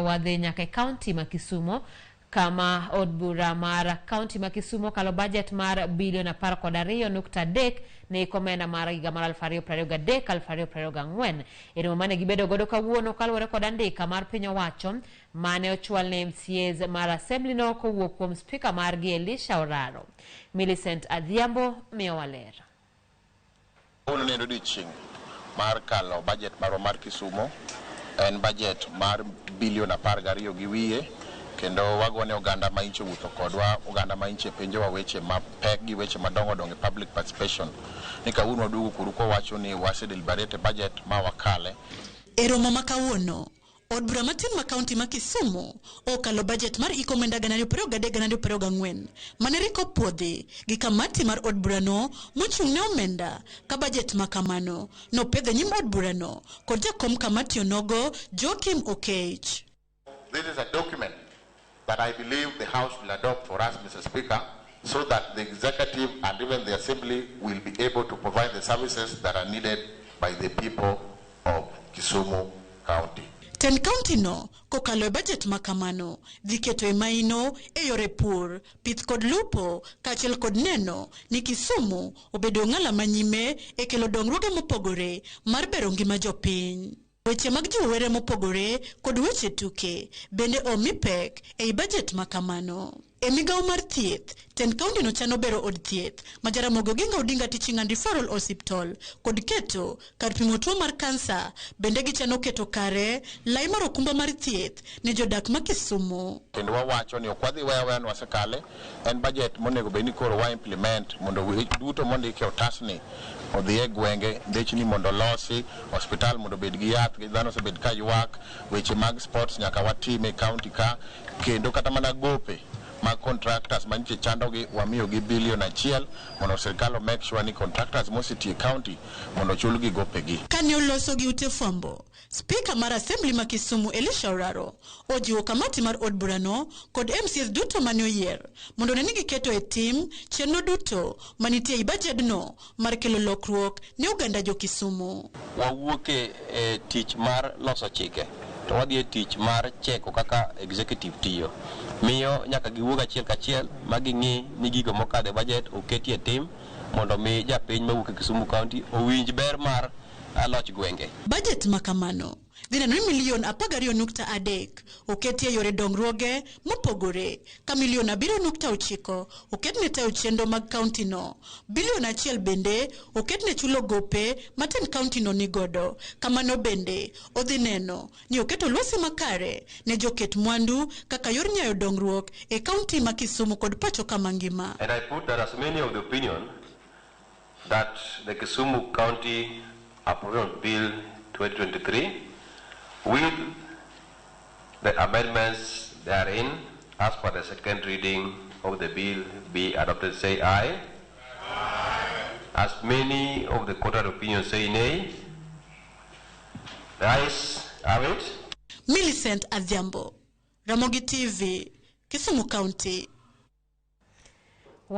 Wadhi nyaka e kaunti ma Kisumo, kama od bura mar kaunti ma Kisumo okalo bajet mar bilion 12.3 ne iko omenda mar higa mar 2023 2024. E romo mane gibedo godo kawuono kaluwore kod andika mar piny owacho mane ochwal ne MCAs mar assembly no kowuok kuom spika margi Elisha Oraro. Millicent Adhiambo miyowa ler. Kawuono ne en odiochieng' mar kalo bajet marwa mar Kisumo. En bajet mar bilion 12 gi wiye, kendo wagone oganda ma inche wuotho kodwa, oganda ma inche penjowa weche mapek gi weche madongo dongo e public participation. Ni kawuono waduogo koru kwawacho ni wase deliberate budget ma wakale. E romo ma kawuono, od bura matin ma kaunti ma Kisumu okalo bajet mar iko omenda 2023 2024 mane rik opuodhi gi kamati mar od burano mochung' ne omenda ka bajet ma kamano nopedh e nyim od burano kod jakom kamati onogo Joakim Okech. This is a document that I believe the House will adopt for us, Mr. Speaker, so that the executive and even the assembly will be able to provide the services that are needed by the people of Kisumu County. Tend kaunti no kokalo e bajet ma kamano dhi keto e maino e yore pur, pith kod lupo kaachiel kod neno ni Kisumu obedo ong'ala manyime e kelo dongruoge mopogore mar bero ngima jopiny. Weche mag jiwo were mopogore kod weche tuke bende omi pek ei bajet ma kamano. E migawo mar thieth, tend kaunti no chano bero od thieth ma Jaramogi Oginga Odinga Teaching and Referral Hospital kod keto kar pimo tuo mar kansa. Bende gichano keto kare lai mar okumba mar thieth ne jodak ma Kisumu. Kendo wawacho ni ok wadhi weyo aweya ni wasekale, en budget monego bed ni koro wa implement mondo duto mondiki e otasni odhi e gwenge, ndechni mondo olosi, hospital mondo obed gi yath, dhano osebed ka ywak, weche mag sports nyaka watim e county ka, kendo kata mana gope mag contractors manyiche chandogi wamiyogi bilion 1 mondo sirkal o make sure ni contractors mosetiyo e county mondo ochulgi gopegi. Kane oloso gi ute fwambo, Spika mar Assembly ma Kisumu Elisha Oraro ojiwo kamati mar od burano kod MCAs duto mane oyier mondo one ni giketo e tim chenro duto manitie ei bajedno mar kelo lokruok ne oganda jo Kisumu. Wawuok e tich mar loso chike to wadhi e tich mar cheko kaka executive tiyo. Miyo nyaka giwuog achiel kachiel ma ging'i ni gigo mokadho e budget oketi e tim mondo mi japiny mawuok e Kisumu County owinj ber mar loch gwenge. Bajet ma kamano dhi neno ni milion 12.3 oketi e yore dongruoge mopogore, ka milion 7.9 oket ne tayo chenro mag kaunti no. Bilion 1 bende oket ne chulo gope ma tend kaunti no nigodo. Kamano bende odhi neno ni oketo lwasi makare ne joket mwandu kaka yor nyayo dongruok e kaunti ma Kisumu kod pacho kama ngima. And I put that as many of the opinion that the Kisumu County Appropriation Bill 2023 with the amendments therein as per the second reading of the bill be adopted, say aye. Aye. As many of the contrary opinion say nay. The ayes have it. Millicent Adhiambo, Ramogi TV, Kisumu County.